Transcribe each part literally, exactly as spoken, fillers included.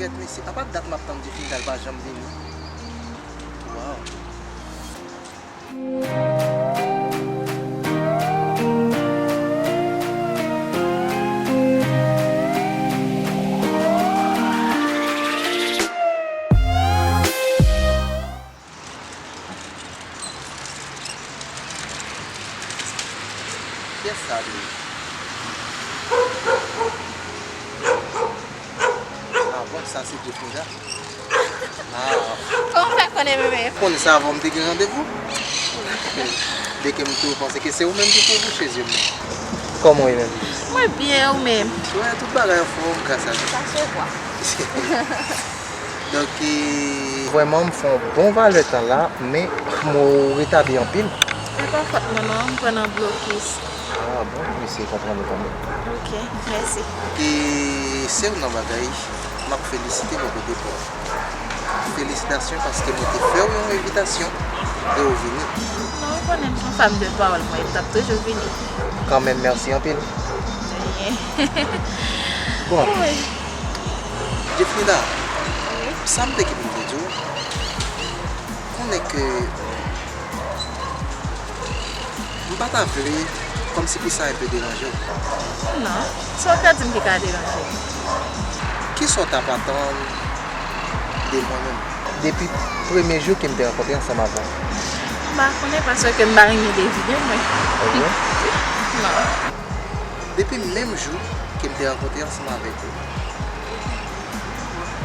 Kèt mesye, apa dat m ap tann Jeffinda, l pa janm vini. Waw. Kiyès sa dwe? Ah bon, sa se Jeffinda? Ah. Kòman w fè konnen menm? Konn sa avan m te gen randevou. Dèke m tou panse ke se ou menm ki pou bouche zye m. Kòman w ye menm? Mwen byen, ou menm? Wè, tout bagay anfòm, gras a Dye. Sa se vwa. Donk, e, vrèman, m fè yon bon valè tan la, men mwen retabli anpil. Se pa fòt mwen non, m pran nan blokis. Ah bon, m eseye konprann ou kanmenm. Ok, mèsi. E se youn nan bagay m ap felisite bò kote pa w. Felisitasyon paske mwen te fè w yon envitasyon e w vini. Non, ou konnen m se yon fanm de pawòl, mwen, m t ap toujou vini. Kanmenm, mèsi anpil. De rien. Bon. Wi. Jeffinda, wi, sa m te gen pou m te di w, konnen ke m pa ta vle kòmsi pou sa enpe deranje w. Non, sa w ka di m ki ka deranje m? Kisa w t ap atann de mwen menm? Depi premye jou ke m te rankontre ansanm avè w. M pa konnen paske m pa renmen devine mwen. Ebyen? Non. Depi menm jou ke m te rankontre ansanm avèk ou,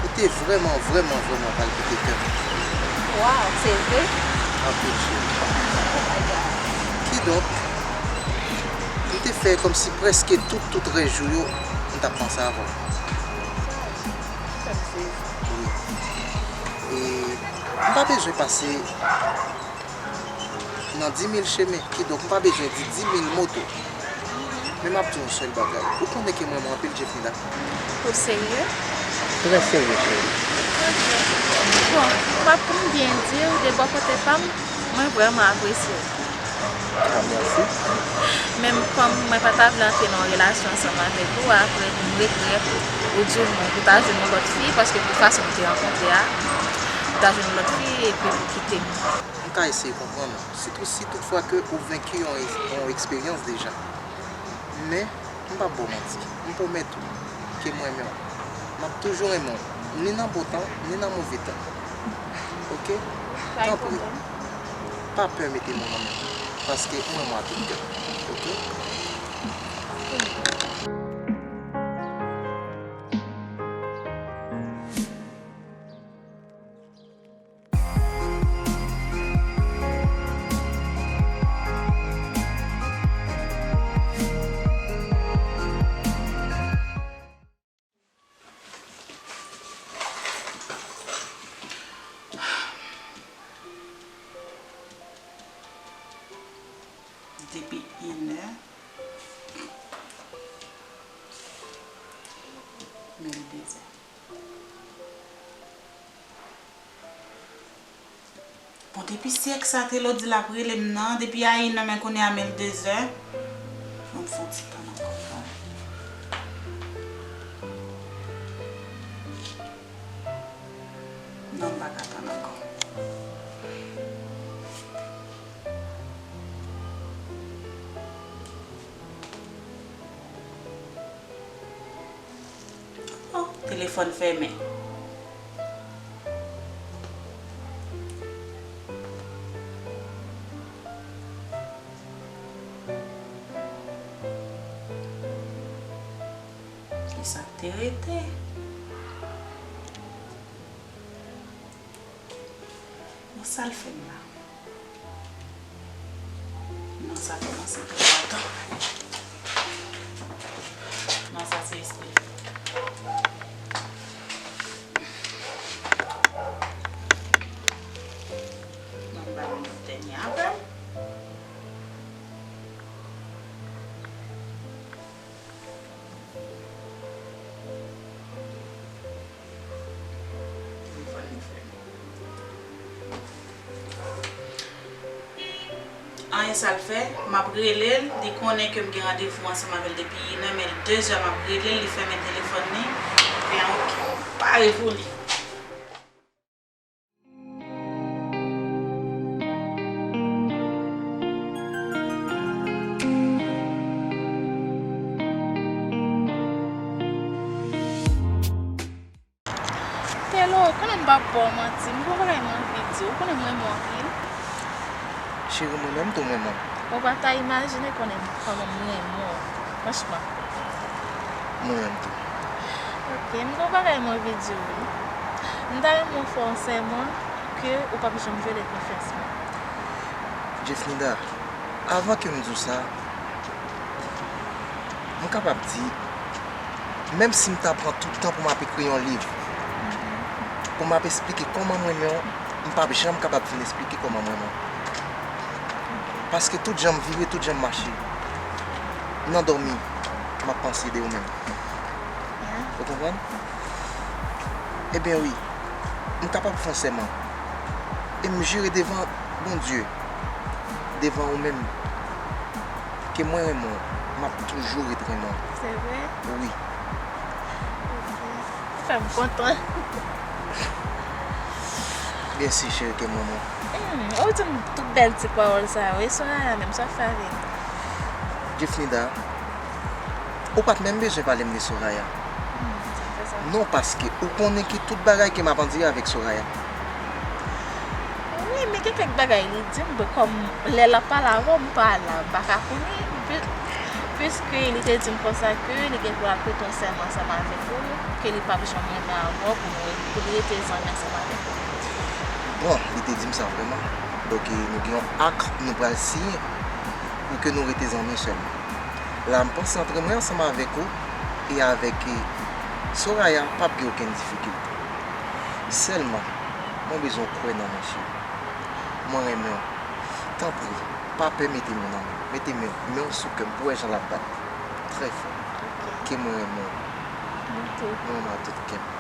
ou te vrèman, vrèman, vrèman palpite kè m. Waw, se vre? Anpil, cheri. Oh my God. Kidonk, m te fè kòmsi prèske tout, tout rès jou yo, m t ap panse avè w. Wi. E m pa bezwen pase nan dimil chemen, kidonk m pa bezwen di dimil mo tou. Men m ap di w yon sèl bagay. Ou konnen ke m renmen w anpil, Jeffinda. Ou serye? Trè serye, cheri. Ok. Bon, m ap pou m byen di w, de bò kote pa m, mwen vrèman apresye w. Ah, mèsi. Men kòm mwen pa ta vle antre nan yon relasyon ansanm avèk ou, apre m regrèt, oudimwen ou ta jwenn yon lòt fi, paske pou fason nou te rankontre a, ou ta jwenn yon lòt fi epi ou kite m. M ka eseye konprann ou, sitou si toutfwa ke ou venki yon, yon eksperyans deja. Men, m p ap ba w manti. M pwomèt ou ke m renmen w. M ap toujou renmen w, ni nan bon tan, ni nan move tan. Oke? Tanpri, pa pè mete mo nan men m, paske m renmen w ak tout kè m. Oke? Depi inè, men l dezè. Bon, depi syèk sa te lòt di l ap rele m nan, depi a inè, men kounye a men l dezè. Fò m fè yon ti tann ankò. Non, m pa ka tann ankò. Oh, telefòn fèmen. Kisa k te rete? Bon, sa l fè m la? Non, sa kòmanse twò ta. Non, sa se espre. Mwen ba nou dènye apèl. Telefòn li fèmen. Anyen sa l fè, m ap rele l, li konnen ke m gen randevou ansanm avè l depi inè, men l dezè m ap rele l, li fèmen telefòn li. Fè anpil, pare pou li. Telo, ou konnen m p ap ba w manti, m gon bagay m anvi di w. Ou konnen m renmen w anpil. Cheri, mwen menm tou m renmen w. Ou pa ta imajine konnen kòman m renmen w, franchman. Mwen menm tou. Ok, m gon bagay m anvi di w wi. M ta renmen w fè yon sèman ke ou p ap janm vyole konfyans mwen. Jeffnida, avan ke m di w sa, m kapab di, menm si m ta pran tout tan pou m ap ekri yon liv, pou m ap esplike kòman m renmen w, m p ap janm kapab fin esplike kòman m renmen w. Paske tout jan m vire, tout jan m mache, nan dòmi, m ap panse de ou menm. Ou konprann? Ebyen wi, m kapab fè yon sèman. E m jire devan Bondye, devan ou menm, ke mwen renmen w, m ap toujou ret renmen w. Se vre? Wi. Ok. Ou fè m kontan. Byensi, cheri, ke m renmen w. Hmm, ou di m tout bèl ti pawòl sa yo. E Soraya menm, sa w fè avè l? Jeffnida, ou pa t menm bezwen pale m de Soraya. Hmm, sa fè sa. Non, paske ou konnen ki tout bagay ke m ap andire avèk Soraya. Wi, men gen kèk bagay li di m, bon, kòm lè l ap pale avè w, m pa la, m pa ka konnen. Pi-, piske li te di m konsa ke li gen pou l al prete yon sèman ansanm avèk ou, ke li p ap janm renmen avè w, pou nou, pou li rete zanmi ansanm avèk ou. Bon, li te di m sa vrèman. Donk, e, nou gen yon ak nou pral siyen pou ke nou rete zanmi sèlman. La, m panse antre mwen ansanm avèk ou e avèk, e, Soraya, p ap gen okenn difikilte. Sèlman, mwen bezwen w kwè nan mwen, cheri. Mwen renmen w. Tanpri, pa pè mete men nan men. Mete men, men w sou kè m pou w wè jan l ap bat. Trè fò. Ok. Ke mwen renmen w. Mwen tou. Mwen renmen w ak tout kè m.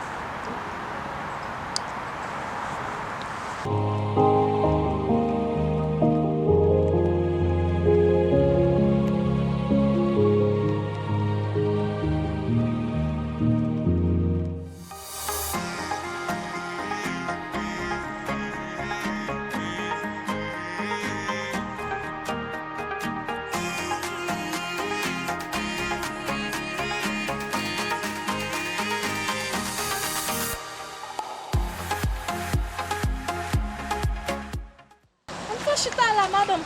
Ann fè chita la, madanm.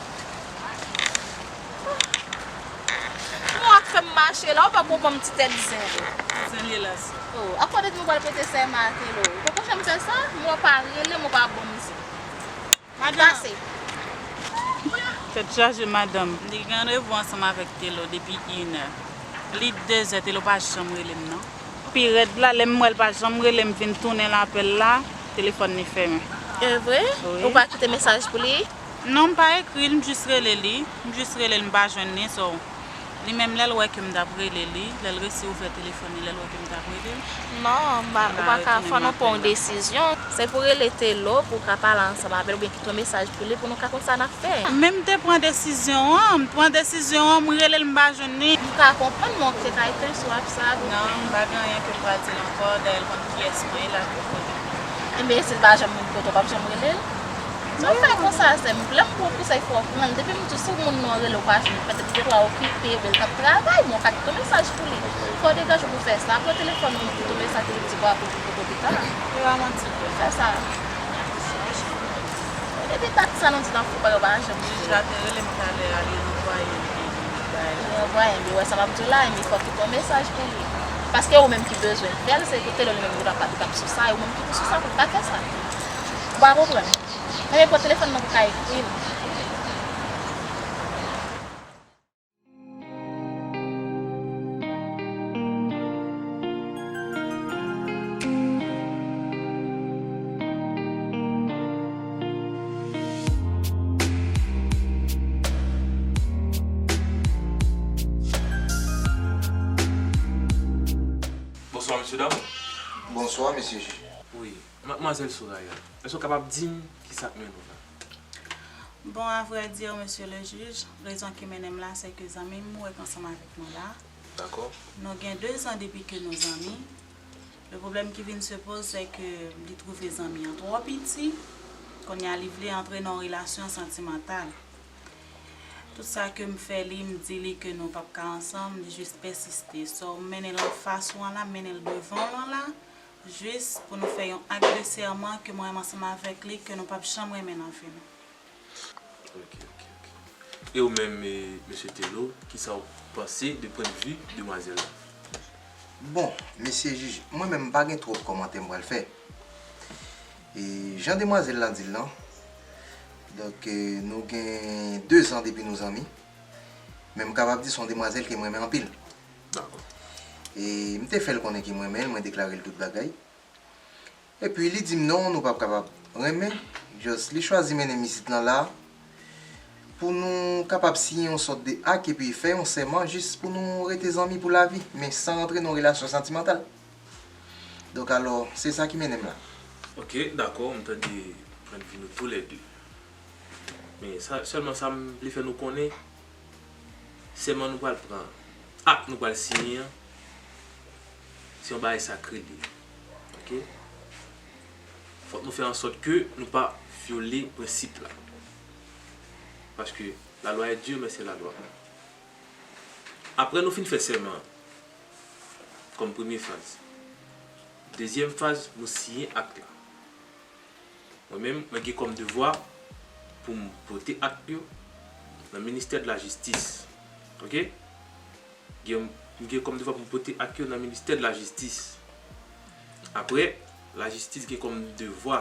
Mwen ak fè m mache la, ou pa pou ban m ti tèt zen. Zen li la, sè. Oh, a kote nou pral prete sèman a Telo? Ou poko janm fè sa? Mwen pa rele m, ou pa ban m zen. Madanm. Pase. Tèt chaje, madanm. Li gen randevou ansanm avèk Telo depi inè. Li dezè, Telo pa janm rele m, non. Pi rèd la, lè m wè l pa janm rele m vin tounen l apèl la, telefòn li fèmen. E vre? Wi. Ou pa kite mesaj pou li? Non, m pa ekri l, m jis rele li. M jis rele l, m pa jwenn li, so, li menm lè l wè ke m t ap rele li, lè l resi ouvè telefòn li, lè l wè ke m t ap rele l. Non, m pa, ou pa ka, fò nou pran yon desizyon. Se pou rele Telo, pou w ka pale ansanm avè l, oubyen kite yon mesaj pou li, pou nou ka konn sa n ap fè. Men m te pran desizyon an, m pran desizyon an, m rele l, m pa jwenn li. M ka konprann, men w te ka etenn sou WhatsApp. Non, m pa gen anyen ke m pral di l ankò, dayè l konn kiyès mwen ye, l ap vin kote m. Enben, si l pa janm vin kote w, w p ap janm rele l? Sa w fè konsa, sè m? Lè m ba w konsèy, fò w pran l. Depi m di w, si moun nan rele w pa jwenn, petèt li te twa okipe, oubyen l t ap travay, men w ka kite yon mesaj pou li. Fò w degaje w pou fè sa. Pran telefòn nan, kite yon mesaj pou li, di bravo pou tout lopital. E pa manti vre. Fè sa. Depi dat sa nou di n ap fè bagay, w pa janm. Jij la te rele m talè a, li ranvwaye m, li te di m bagay. Li ranvwaye m, li wè sa m ap di w la, enben fò w kite yon mesaj pou li. Paske ou menm ki bezwen fè l, se Telo li menm ki t ap, ki t ap sou sa, e ou menm ki pou sou sa pou l pa fè sa. Ou pa konprann? Enben pran telefòn nan pou w ka ekri l. Bonswa, mesye dam. Bonswa, mesye jij. Wi, madmwazèl Soraya, èske w kapab di m kisa k mennen w la? Bon, à vrai dire, mesye le jij, rezon ki mennen m la, se ke zanmi m mouri ansanm avèk mwen la. Dakò. Nou gen de zan depi ke nou zanmi. Le pwoblèm ki vin se poze, se ke li twouve zanmi an twò piti. Kounye a, li vle antre nan yon relasyon santimantal. Tout sa ke m fè li, m di li ke nou p ap ka ansanm, li jis pèsiste. So, m mennen l anfas ou an la, m mennen l devan w lan la, jis pou nou fè yon ak de sèman ke mwen menm ansanm avèk li, ke nou p ap janm renmen nan vi nou. Ok, ok, ok. E ou menm, e, mesye Telo, kisa w panse de pwennvi demwazèl la? Bon, mesye jij, mwen menm m pa gen twòp kòmantè m pral fè. E jan demwazèl la di l lan, donk, e, nou gen de zan depi nou zanmi, men m kapab di se yon demwazèl ke m renmen anpil. Dakò. E m te fè l konnen ke m renmen l, mwen deklare l tout bagay. Epi li di m non, nou p ap kapab renmen. Just, li chwazi mennen m isit lan la pou nou kapab siyen yon sòt de ak epi fè yon sèman jis pou nou rete zanmi pou lavi, men san rantre nan yon relasyon santimantal. Donk alò, se sa ki mennen m la. Ok, dakò, m tande pwennvi nou toulède. Men sa, sèlman sa m vle fè nou konnen, sèman nou pral pran, ak nou pral siyen an, se yon bagay sakre li ye. Ok? Fòk nou fè ansòt ke nou pa vyole prensip la. Paske la loi est dure, mais c'est la loi. Apre nou fin fè sèman an, kòm premye faz. Dezyèm faz, nou siyen ak la. Mwen menm, mwen gen kòm devwa pou m pote ak yo nan ministè de la jistis. Ok? Gen, m gen kòm devwa pou m pote ak yo nan ministè de la jistis. Apre, lajistis gen kòm devwa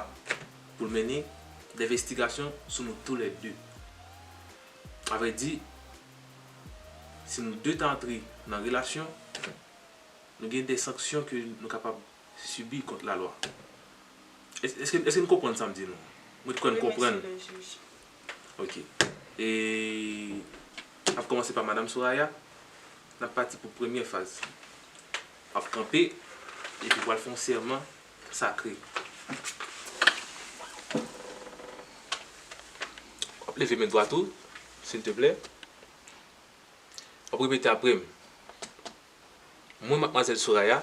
pou l mennen de envestigasyon sou nou toulède. Avrèdi, si nou de ta antre nan relasyon, nou gen de sanksyon ke nou kapab sibi kont lalwa. Èske, èske nou konprann sa m di nou? Mwen kwè n konprann. Ok. E n ap kòmanse pa Madanm Soraya. N ap pati pou premyè faz. W ap kanpe epi w al fè yon sèman sakre. W ap leve men dwat ou, silteplè. W ap repete apre m. Mwen, Madmwazèl Soraya.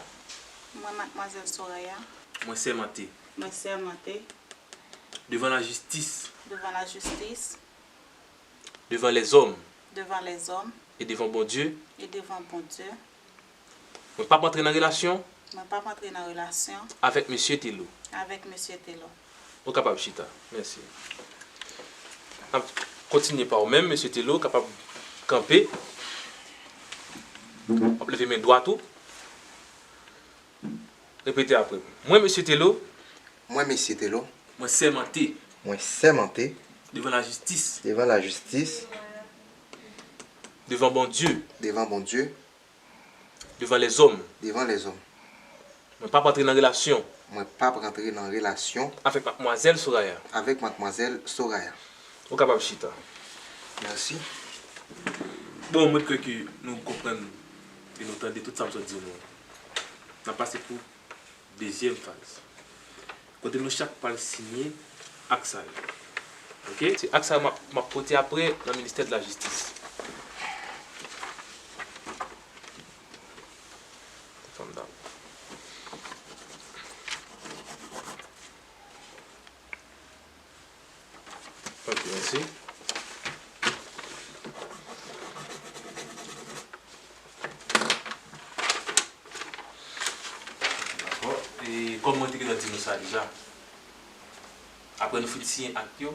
Mwen, Madmwazèl Soraya. Mwen sèmante. Mwen sèmante. Devan lajistis. Devan lajistis. Devan lèzòm. Devan lèzòm. E devan Bondye. E devan Bondye. Mwen p ap antre nan relasyon. Mwen p ap antre nan relasyon. Avèk mesye Telo. Avèk mesye Telo. Ou kapab chita. Mèsi. N ap kontinye pa ou menm, mesye Telo, kapab kanpe. W ap leve men dwat ou. Repete apre m. Mwen, mesye Telo. Mwen, mesye Telo. Mwen sèmante. Mwen sèmante. Devan lajistis. Devan lajistis. Devan Bondye. Devan Bondye. Devan lèzòm. Devan lèzòm. Mwen p ap antre nan relasyon. Mwen p ap rantre nan relasyon. Avèk Madmwazèl Soraya. Avèk Madmwazèl Soraya. Ou kapab chita. Mèsi. Bon, mwen kwè ke nou konprann e nou tande tout sa m sot di nou. N ap pase pou dezyèm faz. Kote nou chak pral siyen ak sa yo. Ok? Se ak sa yo m ap, m ap pote apre nan ministè de lajistis. Fanm dam. Ok, mèsi. Dakò. E kòm mwen te gentan di nou sa deja, apre nou fin siyen ak yo,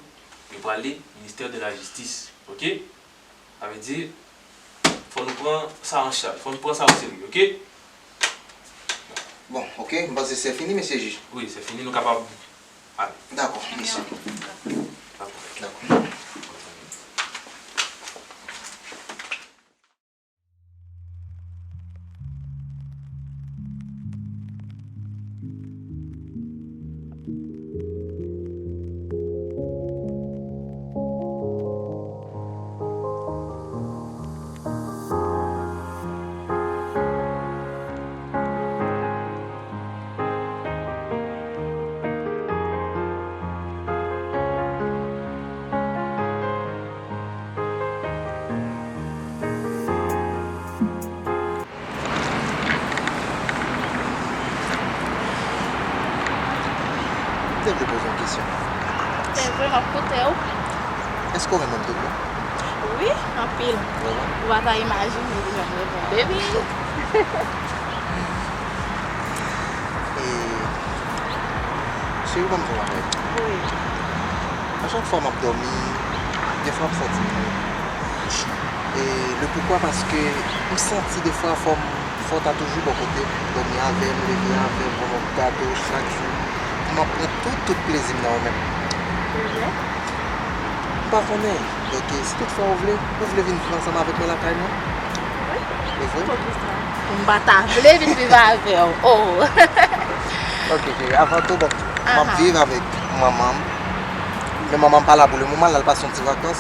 yo prale ministè de lajistis. Ok? Sa vle di, fò nou pran sa an chaj, fò nou pran sa o serye, ok? Bon, ok, m panse se fini, mesye jij. Wi, se fini, nou kapab ale. Dakò, mèsi. Dakò. Dakò. Se vre, m ap koute w. Èske w renmen m tout bon? Wi, anpil. Vrèman? Ou pa ta imajine li jan m renmen w, baby. E, cheri, ban m di w yon bagay. Wi. A chak fwa m ap dòmi, defwa m santi m E le poukwa, paske m santi defwa fò m, fò w ta toujou bò kote m, dòmi avè m, leve avè m, ban m yon gato chak jou. M ap pran tout, tout plezi m nan ou menm. Se vre? M pa konnen. Donk, si tout fwa ou vle, ou vle vin viv ansanm avèk mwen lakay mwen? Wi. Se vre? Poukisa? M pa ta vle vin viv avè w. Oh! Ok, cheri. Avan tou, bon, m ap viv avèk manman m. Men manman m pa la pou le moman, l al pase yon ti vakans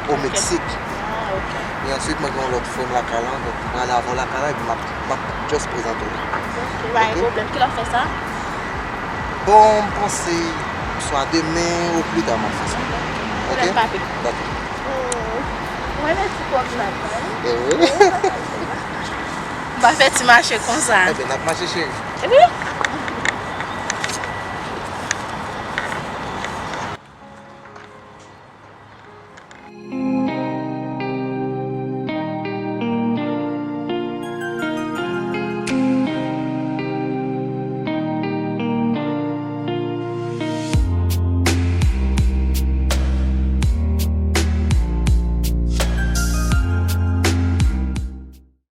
o Meksik. Ah, ok. E answit, mwen gen yon lòt frè m lakay la, donk m prale avè w lakay la, epi m ap, m ap just prezante w li. Ok, pa gen pwoblèm. Kilè w fè sa? Bon, m panse swa demen ou pli ta m ap fè sa. Ok? Lè m pa pi. Dakò. Oh, mwen renmen ti kòb la, wi. E wi. M pa fè ti mache konsa. Ebyen, n ap mache, cheri. Wi.